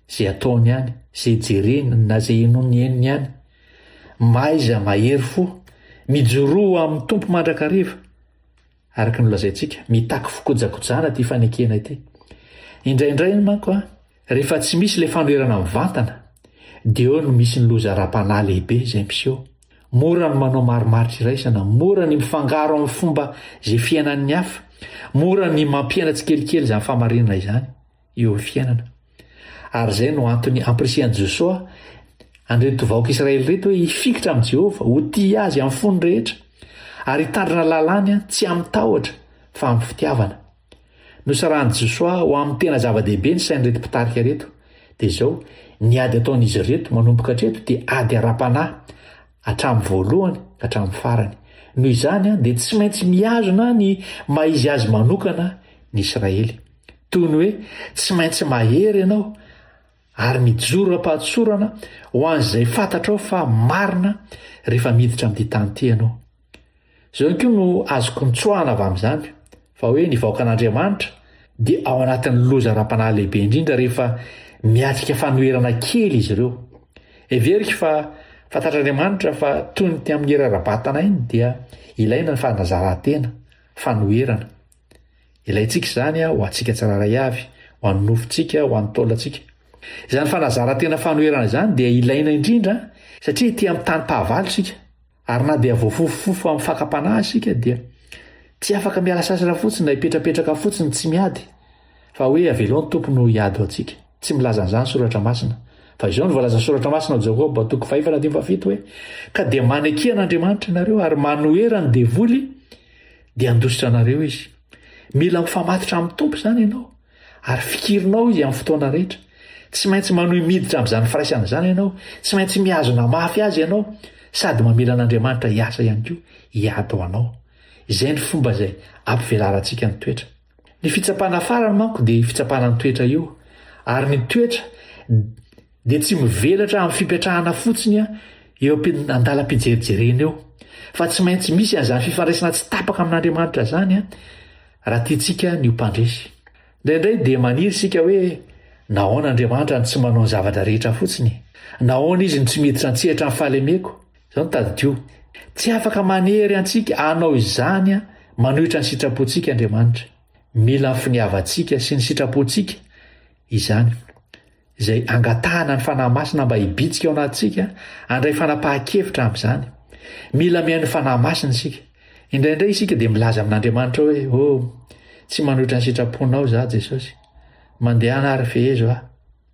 izay ataony ihany, izay jereny na izay henoiny henony ihany. Mahaiza mahery fo, mijoroa amin'ny Tompo mandrakariva. Araka ny nolazaintsika, mitaky fikojakojana ity fanekena ity. Indraindray manko an, rehefa tsy misy ilay fanoherana mivantana, dia eo no misy ny loza ara-panahy lehibe izay miseho. Mora ny manao marimaritra iraisana, mora ny mifangaro amin'ny fomba izay fiainan'ny hafa, mora ny mampiaina tsikelikely izany fahamarinana izany. eo amin'ny fiainana. Ary izay no antony ampirisihan'i Josoa an'ireto vahoaka Israely ireto hoe hifikitra amin'i Jehovah, ho tia azy amin'ny fony rehetra, ary hitandrina lalàny tsy amin'ny tahotra fa amin'ny fitiavana. Nosarahan'i Josoa ho amin'ny tena zava-dehibe ny sain'ireto mpitarika ireto. Dia izao, ny ady ataon'izy ireto manomboka hatreto dia ady ara-panahy hatramin'ny voalohany ka hatramin'ny farany. Noho izany dia tsy maintsy mihazona ny maha izy azy manokana ny Israely. Toy ny hoe tsy maintsy mahery ianao ary mijoro am-pahatsorana ho an'izay fantatrao fa marina rehefa miditra amin'ity tany ity ianao. Izao ihany koa no azoko nitsoahana avy amin'izany, fa hoe ny vahoakan'Andriamanitra dia ao anatin'ny loza ara-panahy lehibe indrindra rehefa miatrika fanoherana kely izy ireo. Heveriko fa fantatr'Andriamanitra fa toy ny amin'ny hery ara-batana iny dia ilaina ny fanazaran-tena, fanoherana. Ilaintsika izany ho antsika tsirairay avy, ho an'ny nofontsika, ho an'ny taolantsika. Izany fanazaran-tena fanoherana izany dia ilaina indrindra satria ety amin'ny tanim-pahavalo isika. Ary na dia voafofofofo amin'ny fakam-panahy aza isika dia tsy afaka miala sasatra fotsiny na hipetrapetraka fotsiny tsy miady fa hoe avelao ny Tompo no hiady ho antsika. Tsy milaza an'izany ny Soratra Masina. Fa izao no voalazan'ny Soratra Masina ao Jakoba toko fahefatra andininy fahafito hoe, Ka dia maneke an'Andriamanitra ianareo ary manohera ny devoly dia handositra anareo izy. Mila mifamatotra amin'ny Tompo izany ianao, ary fikirinao izy amin'ny fotoana rehetra. Tsy maintsy manohy miditra amin'izany firaisana izany ianao, tsy maintsy mihazona mafy azy ianao, sady mamela an'Andriamanitra hiasa ihany koa, hiady ho anao. Izay ny fomba izay ampivelarantsika ny toetra. Ny fitsapana farany manko dia io fitsapana ny toetra io, ary ny toetra dia tsy mivelatra amin'ny fipetrahana fotsiny eo an-dalam-pijerijerena eo, fa tsy maintsy misy an'izany fifandraisana tsy tapaka amin'Andriamanitra izany raha tiantsika ny ho mpandresy. Indraindray dia maniry isika hoe, Nahoana Andriamanitra no tsy manao ny zavatra rehetra fotsiny? Nahoana Izy no tsy miditra an-tsehatra amin'ny fahalemeko? Izao no tadidio, Tsy afaka manery antsika hanao izany manohitra ny sitrapontsika Andriamanitra. Mila ny finiavantsika sy ny sitrapontsika izany, izay angatahana ny Fanahy Masina mba hibitsika ao anatintsika handray fanapahan-kevitra amin'izany. Mila mihaino Fanahy Masina isika. Indraindray isika dia milaza amin'Andriamanitra hoe, Oh, tsy manohitra ny sitraponao izaho, Jesosy. Mandehana ary fehezo aho.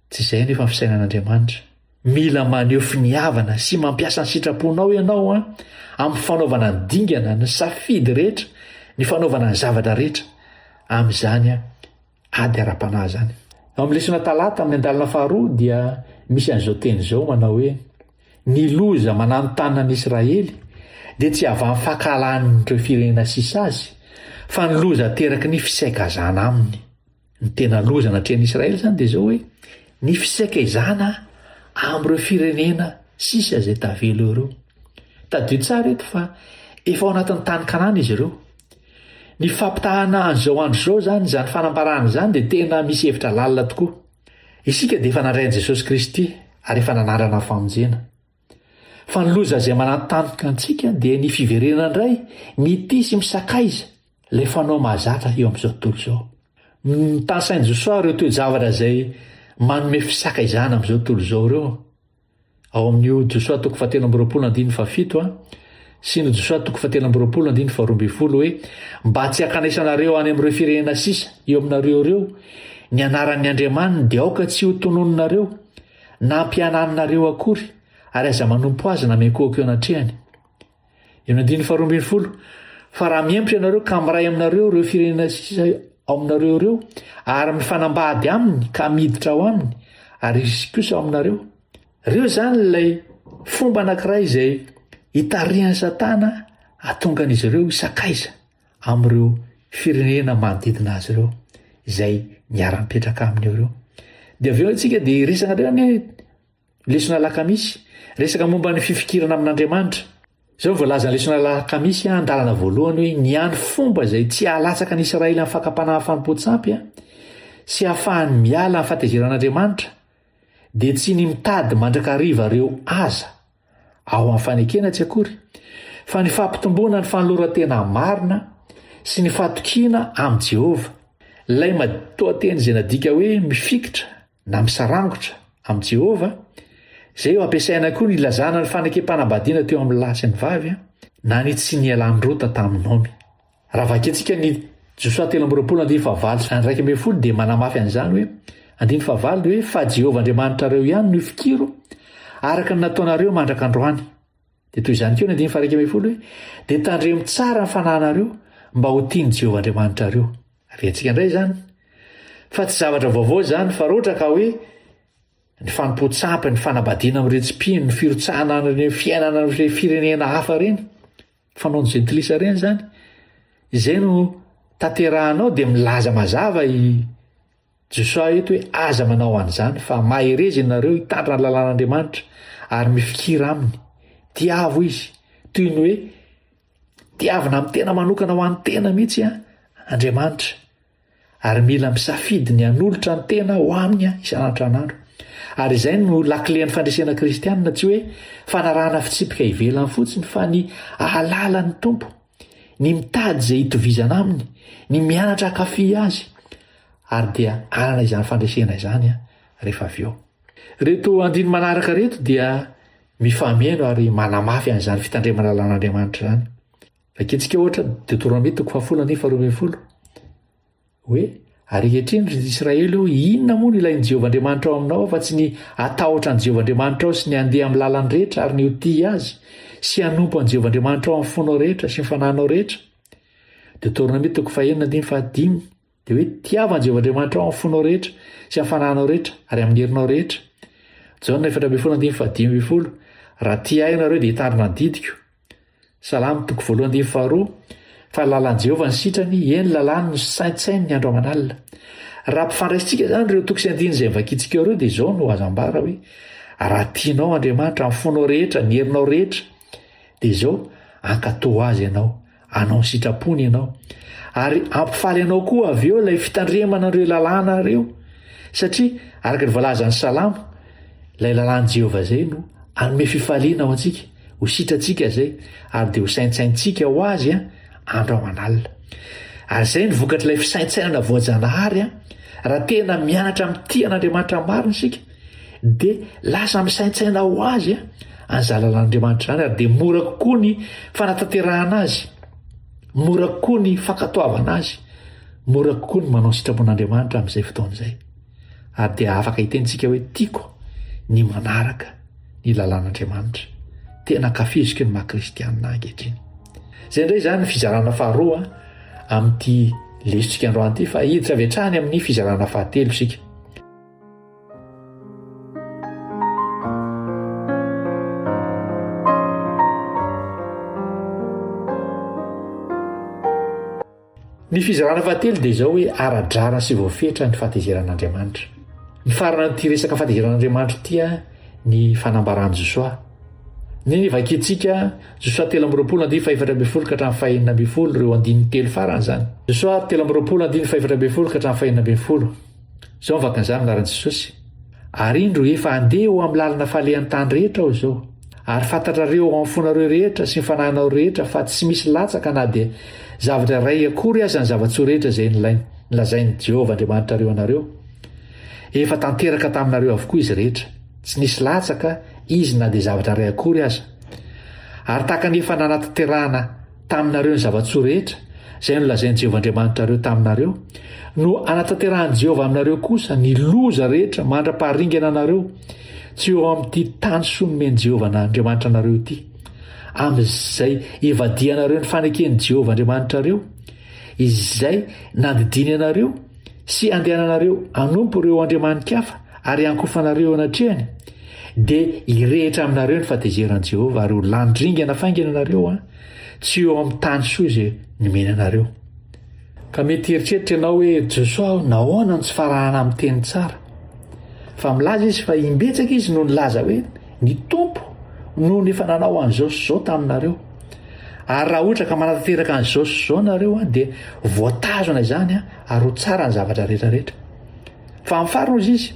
Tsy izay anefa ny fisainan'Andriamanitra. Mila maneho finiavana sy mampiasa ny sitraponao ianao an, amin'ny fanaovana ny dingana, ny safidy rehetra, ny fanaovana ny zavatra rehetra amin'izany ady ara-panahy izany. Ao amin'ny lesona talata amin'ny andalana faharoa dia misy an'izao teny izao manao hoe, Ny loza mananontanona an'i Israely dia tsy avy amin'ny fankahalan'ireo firenena sisa azy, fa ny loza ateraky ny fisaikazana aminy. Ny tena loza natrehan'i Israely izany dia izao hoe, ny fisakaizana amin'ireo firenena sisa izay tavela eo ireo. Tadidio tsara eto fa efa ao anatin'ny tany Kanana izy ireo. Ny fampitahana an'izao andro izao izany, izany fanambarana izany dia tena misy hevitra lalina tokoa. Isika dia efa nandray an'i Jesosy Kristy ary efa nanandrana ny famonjena. Fa ny loza izay manantantoka antsika dia ny fiverenana indray mitia sy misakaiza ilay fanao mahazatra eo amin'izao tontolo izao. Notanisain'i Josoa ireo toe-javatra izay manome fisakaizana amin'izao tontolo izao ireo. Ao amin'io Josoa toko fahatelo amby 20 andininy fahafito sy ny Josoa toko fahatelo amby 20 andininy faharoa ambin'ny folo hoe, Mba tsy hankanesanareo any amin'ireo firenena sisa eo aminareo ireo ny anaran'ny andriamaniny dia aoka tsy ho tononinareo na ampianarinareo akory, ary aza manompo azy na miankohoka eo anatrehany. Eo amin'ny andininy faharoa ambin'ny folo, Fa raha mihemotra ianareo ka miray aminareo ireo firenena sisa ao aminareo ireo, ary mifanambady aminy ka miditra ao aminy, ary izy kosa ao aminareo. Ireo izany ilay fomba anankiray izay itarihan'i Satana hahatonga an'izy ireo hisakaiza amin'ireo firenena manodidina azy ireo izay miara-mipetraka aminy eo ireo. Dia avy eo isika dia hiresaka indray anie lesona alakamisy, resaka momba ny fifikirana amin'Andriamanitra. Izao no voalazan'ny lesona alakamisy andalana voalohany hoe ny hany fomba izay tsy hahalatsaka ny Israely amin'ny fakam-panahy fanompoan-tsampy sy hahafahany miala amin'ny fahatezeran'Andriamanitra dia tsy ny mitady mandrakariva ireo aza ao amin'ny fanekena tsy akory fa ny fampitomboana ny fanoloran-tena marina sy ny fatokiana amin'i Jehovah. Ilay matoanteny izay nadika hoe mifikitra na misarangotra amin'i Jehovah, izay eo ampiasaina koa ny ilazana ny fanekem-panambadiana teo amin'ny lahy sy ny vavy, na ny tsy nialan'i Rota tamin'i Naomy. Raha vakintsika ny Josoa 23 andininy fahavalo sy 11 dia manamafy an'izany hoe, andininy fahavalo dia hoe, fa Jehovah Andriamanitrareo ihany no ifikiro, araka ny nataonareo mandraka androany. Dia toy izany koa ny andininy faha 11 hoe, dia tandremo tsara ny fanahinareo mba ho tian'i Jehovah Andriamanitrareo. Averintsika indray izany fa tsy zavatra vaovao izany fa raha ohatra ka hoe ny fanompoan-tsampy, ny fanambadiana amin'ireo tsy mpino, ny firotsahana amin'ireny fiainana amin'ireny firenena hafa ireny, fanaon'ny jentilisa ireny izany, izay no tanterahanao dia milaza mazava i Josoa eto hoe aza manao an'izany fa mahereza ianareo hitandrina ny lalàn'Andriamanitra ary mifikira aminy. Tiavo izy, toy ny hoe Tiavina amin'ny tena manokana ho an'ny tena mihitsy Andriamanitra, ary mila misafidy ny hanolotra ny tena ho aminy isan'andro. Ary izay no lakilen'ny fandresena kristianina, tsy hoe fanarahana fitsipika ivelany fotsiny, fa ny ahalala ny Tompo, ny mitady izay hitovizana aminy, ny mianatra hankafy azy, ary dia hanana izany fandresena izany rehefa avy eo. Ireto andininy manaraka ireto dia Mifameno ary manamafy an'izany fitandremana lalàn'Andriamanitra izany. Vakintsika ohatra Deoteronomia toko fahafolo andininy faharoa ambin'ny folo hoe ary ankehitriny ry Israely ô, inona moa no ilain'i Jehovah Andriamanitrao aminao afa-tsy ny hatahotra an'i Jehovah Andriamanitrao sy ny handeha amin'ny lalany rehetra ary ny ho tia azy sy hanompo an'i Jehovah Andriamanitrao amin'ny fonao rehetra sy ny fanahinao rehetra. Deoteronomia toko fahenina andininy fahadimy Dia hoe, Tiava an'i Jehovah Andriamanitrao amin'ny fonao rehetra, sy amin'ny fanahinao rehetra, ary amin'ny herinao rehetra. Jaona 14 andininy faha-15, Raha tia ahy ianareo dia hitandrina ny didiko. Salamo toko voalohany andininy faharoa, Fa ny lalan'i Jehovah ny sitrany, eny, lalàny no saintsainy ny andro aman'alina. Raha ampifandraisintsika izany ireo toko sy andininy izay novakintsika ireo dia izao no azo ambara hoe, Raha tianao Andriamanitra amin'ny fonao rehetra, ny herinao rehetra, dia izao, ankatò azy ianao. Hanao ny sitrapony ianao. Ary hampifaly anao koa avy eo ilay fitandremana ireo lalàna ireo. Satria, araka ny voalazan'ny Salamo, ilay lalàn'i Jehovah izay no hanome fifaliana ho antsika, ho sitratsika izay, ary dia ho saintsaintsika ho azy andro aman'alina. Ary izay no vokatr'ilay fisaintsainana voajanahary, raha tena mianatra mitia an'Andriamanitra marina isika, dia lasa misaintsaina ho azy an'izany lalàn'Andriamanitra izany ary dia mora kokoa ny fanatanterahana azy, mora kokoa ny fankatoavana azy, mora kokoa ny manao sitrapon'Andriamanitra amin'izay fotoana izay. Ary dia afaka hiteny isika hoe tiako ny manaraka ny lalàn'Andriamanitra. Tena ankafiziko ny maha kristianina ankehitriny. Izay indray izany ny fizarana faharoa amin'ity lesontsika androany ity fa hiditra avy hatrany amin'ny fizarana fahatelo isika. Ny fizarana fahatelo dia izao hoe ara-drariny sy voafetra ny fahatezeran'Andriamanitra. Mifarana an'ity resaka fahatezeran'Andriamanitra ity ny fanambaran'i Josoa. Ny vakintsika Josoa 23 andininy faha-14 ka hatramin'ny faha-16 ireo andininy telo farany izany. Josoa 23 andininy faha-14 ka hatramin'ny faha-16. Izao ny vakin'izany amin'ny anaran'i Jesosy, Ary indro, efa handeha eo amin'ny lalana falehan'ny tany rehetra aho izao, ary fantatrareo ao amin'ny fonareo rehetra sy ny fanahinao rehetra fa tsy misy latsaka na dia zavatra iray akory aza ny zava-tsoa rehetra izay nolazain'i Jehovah Andriamanitrareo anareo. Efa tanteraka taminareo avokoa izy rehetra. Tsy nisy latsaka izy na dia zavatra iray akory aza. Ary tahaka ny efa nanatanterahana taminareo ny zava-tsoa rehetra izay nolazain'i Jehovah Andriamanitrareo taminareo, no hanatanterahan'i Jehovah aminareo kosa ny loza rehetra mandra-paharingana anareo tsy eo amin'ity tany soa nomen'i Jehovah Andriamanitra anareo ity, amin'izay hivadihanareo ny faneken'i Jehovah Andriamanitrareo, izay nandidiany anareo sy handehananareo hanompo ireo andriamani-kafa ary hankofanareo eo anatrehany, dia hirehitra aminareo ny fahatezeran'i Jehovah ary ho lany ringana faingana ianareo an, tsy eo amin'ny tany soa izay nomeny anareo. Ka mety hieritreritra ianao hoe, Josoa aho, nahoana no tsy farahana amin'ny teny tsara? Fa milaza izy fa imbetsaka izy no nilaza hoe, ny Tompo no efa nanao an'izao sy izao taminareo. Ary raha ohatra ka manatanteraka an'izao sy izao nareo dia voatazona izany ary ho tsara ny zavatra rehetra rehetra. Fa amin'ny farany hozy izy,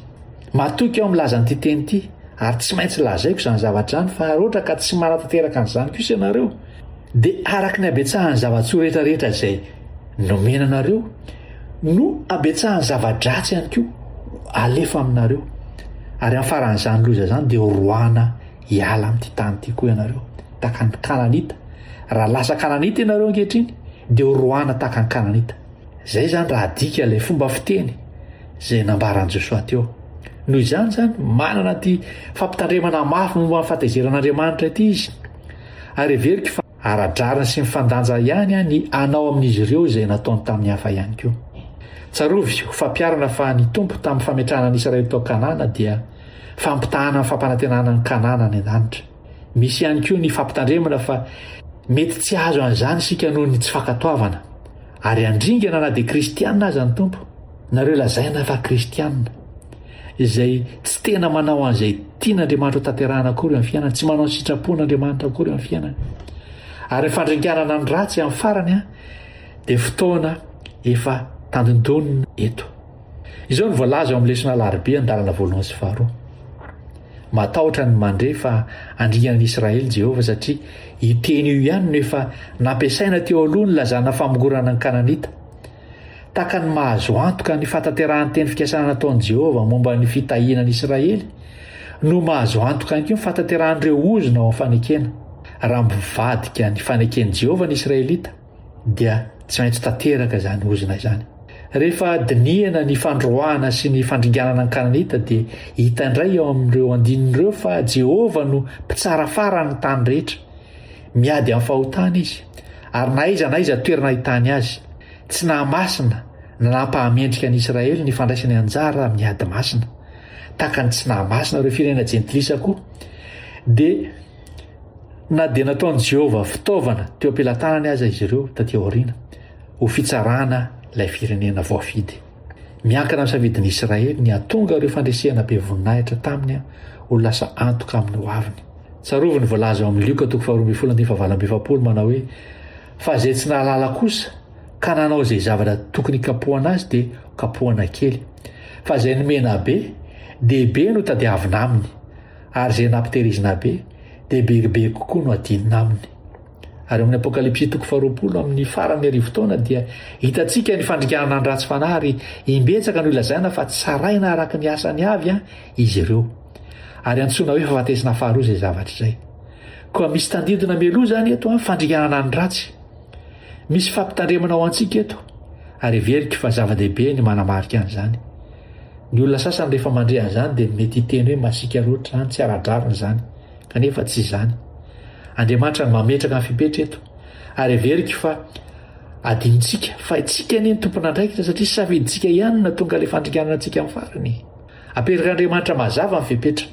matoky aho milaza an'ity teny ity ary tsy maintsy lazaiko izany zavatra izany fa raha ohatra ka tsy manatanteraka an'izany kosa ianareo dia araka ny habetsahan'ny zava-tsoa rehetra rehetra izay nomena anareo no habetsahan'ny zava-dratsy ihany koa alefa aminareo ary amin'ny faran'izany loza izany dia horoahana hiala amin'ity tany ity koa ianareo tahaka ny Kananita. Raha lasa Kananita ianareo ankehitriny dia horoahana tahaka ny Kananita. Izay izany raha adika ilay fomba fiteny izay nambaran'i Josoa teo. Noho izany izany, manana ity fampitandremana mafy momba ny fahatezeran'Andriamanitra ity izy. Ary heveriko fa ara-drariny sy mifandanja ihany ny hanao amin'izy ireo izay nataony tamin'ny hafa ihany koa. Tsarovy ho fampiharana fa ny Tompo tamin'ny fametrahana an'i Israely tao Kanana dia fampitahana ny fampanantenana an'i Kanana any an-danitra. Misy ihany koa ny fampitandremana fa mety tsy hahazo an'izany isika noho ny tsy fankatoavana. Ary handringana na dia kristiana aza ny Tompo, nareo lazaina fa kristiana, izay tsy tena manao an'izay tian'Andriamanitra ho tanterahana akory eo amin'ny fiainany, tsy manao ny sitrapon'Andriamanitra akory eo amin'ny fiainany. Ary ny fandringanana ny ratsy amin'ny farany dia fotoana efa tandindonina eto. Izao no voalaza ao amin'ny lesona alarobia andalana voalohany sy faharoa. Matahotra ny mandre fa handringana an'i Israely Jehovah satria io teny io ihany no efa nampiasaina teo aloha nilazana famongorana ny Kananita. Tahaka ny mahazo antoka ny fahatanterahan'ny teny fikasana nataon'i Jehovah momba ny fitahiana an'i Israely, no mahazo antoka ihany koa ny fahatanterahan'ireo ozona ao amin'ny fanekena. Raha mivadika ny faneken'i Jehovah ny Israelita, dia tsy maintsy tanteraka izany ozona izany. Rehefa dinihana ny fandroahana sy ny fandringanana ny Kananita dia hita indray ao amin'ireo andininy ireo fa Jehovah no mpitsara farany ny tany rehetra. Miady amin'ny fahotana izy, ary na aiza na aiza toerana ahitany azy. Tsy nahamasina na nampahamendrika ny Israely ny fandraisany anjara amin'ny ady masina. Tahaka ny tsy nahamasina ireo firenena jentilisa koa, dia Na dia nataon'i Jehovah fitaovana teo am-pelatanany aza izy ireo tatỳ aoriana, ho fitsarana ilay firenena voafidy. Miankina amin'ny safidin'ny Israely ny hahatonga ireo fandresena be voninahitra taminy ho lasa antoka amin'ny hoaviny. Tsarovy ny voalaza ao amin'ny Lioka toko faharoa ambin'ny folo andininy fahavalo amby efapolo manao hoe, Fa izay tsy nahalala kosa ka nanao izay zavatra tokony hikapohana azy dia hokapohana kely. Fa izay nomena be, dia be no tadiavina aminy. Ary izay nampitehirizina be, dia bebe kokoa no adinina aminy. Ary ao amin'ny Apokalypsy toko faharoapolo amin'ny faran'ny arivotaona dia hitantsika ny fandringanana ny ratsy fanahy ary imbetsaka no ilazaina fa tsaraina araka ny asany avy izy ireo. Ary antsoina hoe fahafatesana faharoa izay zavatra izay. Koa misy tandindona mialoha izany eto an, fandringanana ny ratsy. Misy fampitandremana ho antsika eto ary heveriko fa zava-dehibe ny manamarika an'izany. Ny olona sasany rehefa mandre an'izany dia mety hiteny hoe masiaka loatra izany, tsy ara-drariny izany. Kanefa tsy izany. Andriamanitra no mametraka ny fepetra eto. Ary heveriko fa adinontsika fa isika anie no tompon'andraikitra satria safidintsika ihany no nahatonga ilay fandringanana antsika amin'ny farany. Apetrak'Andriamanitra mazava ny fepetra.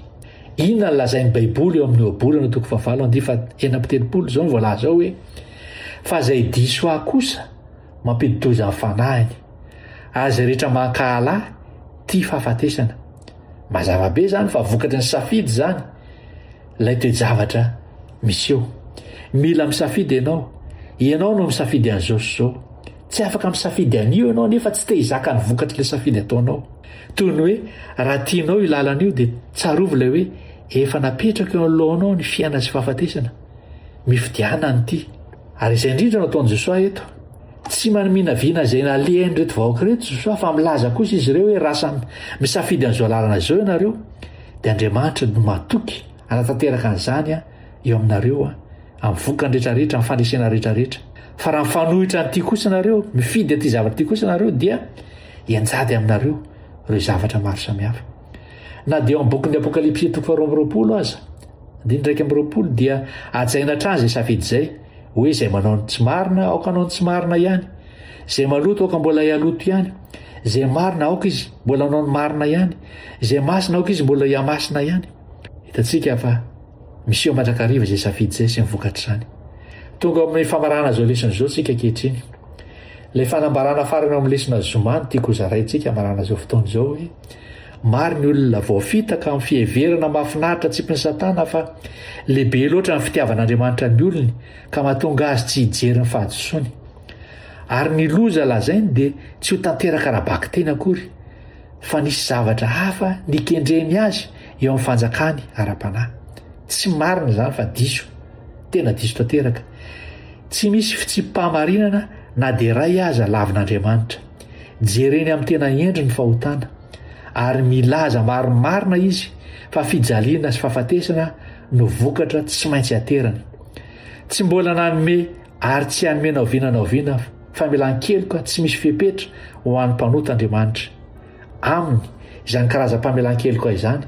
Inona no lazain'ny Baiboly eo amin'ny Ohabolana toko fahavalo andihy faha 36? Izao no voalaza ao hoe, Fa izay diso ahy kosa mampidi-doza ny fanahiny. Ary izay rehetra mankahala ahy tia fahafatesana. Mazava be izany fa vokatry ny safidy izany ilay toe-javatra miseho. Mila misafidy ianao. Ianao no misafidy an'izao sy izao. Tsy afaka misafidy an'io ianao nefa tsy te hizaka ny vokatr'ilay safidy ataonao. Toy ny hoe raha tianao io lalana io dia tsarovy ilay hoe efa napetrako eo anoloanao ny fiainana sy fahafatesana. Mifidiana an'ity. Ary izay indrindra no ataon'i Josoa eto. Tsy manominavina izay nalehan'ireto vahoaka ireto Josoa fa milaza kosa izy ireo hoe raha samy misafidy an'izao lalana izao ianareo dia Andriamanitra no matoky hanatanteraka an'izany eo aminareo amin'ny vokany rehetrarehetra, amin'ny fandresena rehetrarehetra. Fa raha mifanohitra an'ity kosa ianareo, mifidy an'ity zavatra ity kosa ianareo dia hianjady aminareo ireo zavatra maro samihafa. Na dia ao amin'ny bokin'ny Apokalypsy toko faharoa amby roapolo aza, andininy 21 dia hajaina hatrany izay safidy izay. Hoe izay manao ny tsy marina aoka hanao ny tsy marina ihany, izay maloto aoka mbola hialoto ihany, izay marina aoka izy mbola hanao ny marina ihany, izay masina aoka izy mbola hihamasina ihany. Hitantsika fa miseho mandrakariva izay safidy izay sy ny vokatr'izany. Tonga ao amin'ny famarana izao lesona izao isika ankehitriny. Ilay fanambarana farany ao amin'ny lesona zoma no tiako hozaraintsika hamarana izao fotoana izao hoe. Maro ny olona voafitaka amin'ny fiheverana mahafinaritra atsipin'i Satana fa lehibe loatra ny fitiavan'Andriamanitra ny olony ka mahatonga azy tsy hijery ny fahadisoany. Ary ny loza lazainy dia tsy ho tanteraka ara-bakiteny akory, fa nisy zavatra hafa nikendreny azy eo amin'ny fanjakany ara-panahy. Tsy marina izany fa diso, tena diso tanteraka. Tsy misy fitsipi-pahamarinana na dia iray aza lavin'Andriamanitra. Jereny amin'ny tena endriny ny fahotana, ary milaza marimarina izy fa fijaliana sy fahafatesana no vokatra tsy maintsy aterany. Tsy mbola nanome ary tsy hanome na oviana na oviana famelan-keloka tsy misy fepetra ho an'ny mpanota Andriamanitra. Aminy, izany karazam-pamelan-keloka izany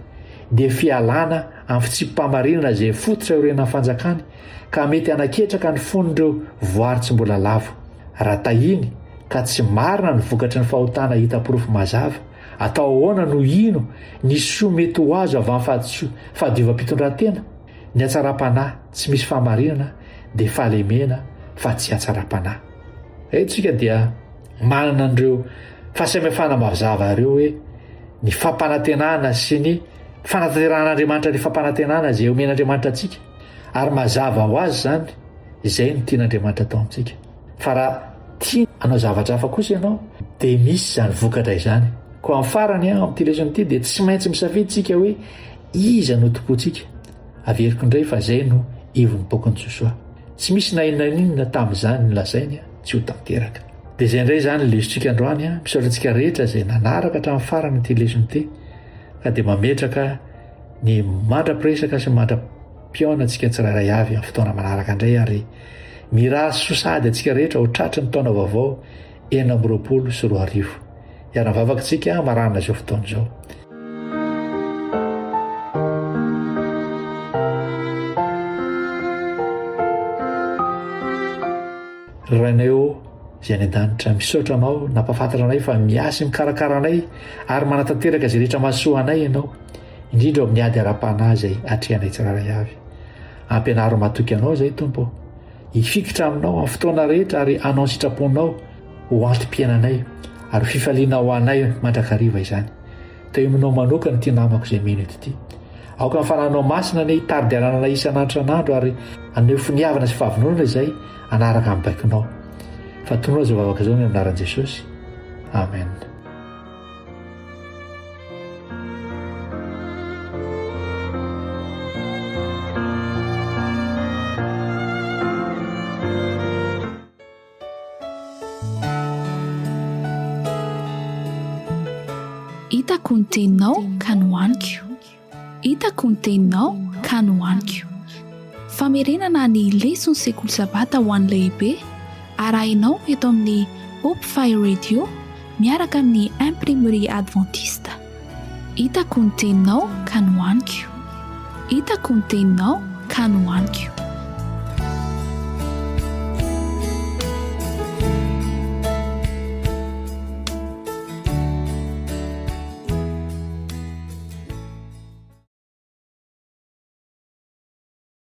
dia fialana amin'ny fitsipi-pahamarinana izay fototra iorenan'ny fanjakany ka mety hanaketraka ny fon'ireo voary tsy mbola lavo. Raha tahiny ka tsy marina ny vokatry ny fahotana hita porofo mazava, atao ahoana no hino ny soa mety ho azo avy amin'ny fahadiovam-pitondrantena? Ny hatsaram-panahy tsy misy fahamarinana dia fahalemena fa tsy hatsaram-panahy. Eto isika dia manana an'ireo fahasamihafana mazava ireo hoe ny fampanantenana sy ny fanatanterahan'Andriamanitra ny fampanantenana izay omen'Andriamanitra antsika ary mazava ho azy izany izay no tian'Andriamanitra atao amintsika. Fa raha tia hanao zavatra hafa kosa ianao dia misy izany vokatra izany. Koa amin'ny farany amin'ity lesona ity dia tsy maintsy misafidy isika hoe iza no tompontsika. Averiko indray fa izay no ivon'ny bokin'i Josoa. Tsy misy na inona na inona tamin'izany nolazainy tsy ho tanteraka. Dia izay indray izany ny lesontsika androany. Misaotra antsika rehetra izay nanaraka hatramin'ny farany ity lesona ity ka dia mametraka ny mandra-piresaka sy mandra-pihaona antsika tsirairay avy amin'ny fotoana manaraka indray ary mirary soa sahady antsika rehetra ho tratry ny taona vaovao 2026. Hiara-mivavaka isika hamarana izao fotoana izao. Ry Rainay ô, izay any an-danitra, misaotra Anao nampahafantatra anay fa miahy sy mikarakara anay ary manatanteraka izay rehetra mahasoa anay Ianao, indrindra ao amin'ny ady ara-panahy izay atrehanay tsirairay avy. Ampianaro matoky Anao izay, Tompo ô. Hifikitra Aminao amin'ny fotoana rehetra ary hanao ny sitraponao ho antom-piainanay ary ho fifaliana ho anay mandrakariva izany. Tahiminao manokana ity namako izay mino eto ity. Aoka ny Fanahinao Masina anie hitari-dalana anay isan'andro isan'andro ary haneho finiavana sy fahavononana izay hanaraka ny baikonao. Fa tononao izao vavaka izao ny anaran'i Jesosy. Amen. Hitako ny teninao ka nohaniko. Hitako ny teninao ka nohaniko. Famerenana ny leson'ny sekoly sabata ho an'ny lehibe, arahinao eto amin'ny Hope Fire Radio miaraka amin'ny Imprimerie Adventiste. Hitako ny teninao ka nohaniko. Hitako ny teninao ka nohaniko.